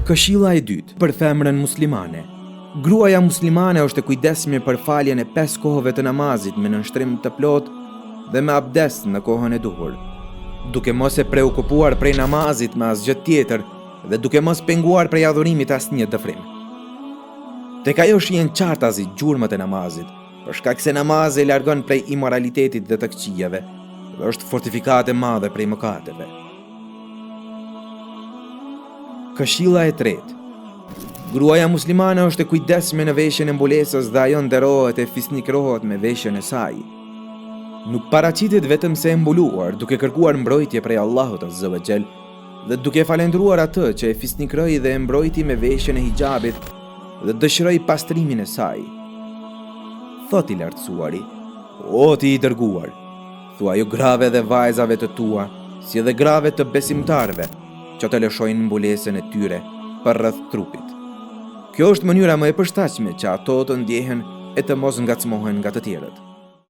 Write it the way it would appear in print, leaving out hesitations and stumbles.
Këshilla e dytë për femrën muslimane. Gruaja muslimane është e kujdesshme për faljen e pesë kohëve të namazit me nënshtrim të plotë dhe me abdes në kohën e duhur, duke mos e preokupuar prej namazit me asgjë tjetër dhe duke mos penguar prej adhurimit asnjë dëfrim. Tek ajo shihen qartazi gjurmët e namazit, për shkak se namazi e largon prej imoralitetit dhe të këqijave dhe është fortifikatë e madhe prej mëkateve. Këshilla e tretë. Gruaja muslimane është e kujdesshme në veshjen e mbulesës dhe ajo nderohet e fisnikërohet me veshjen e saj. Nuk paraqitet vetëm se e mbuluar, duke kërkuar mbrojtje prej Allahut Azza wa Jall dhe duke falënderuar atë që e fisnikëroi dhe e mbrojti me veshjen e hixhabit dhe dëshiroi pastrimin e saj. Thotë i lartësuari, o ti i dërguar, Thuaju grave dhe vajzave të tua, si edhe grave të besimtarëve, që të lëshojnë mbulesën e tyre përreth trupit. Kjo është mënyra më e përshtatshme që ato të ndjehen e të mos ngacmohen nga të tjerët.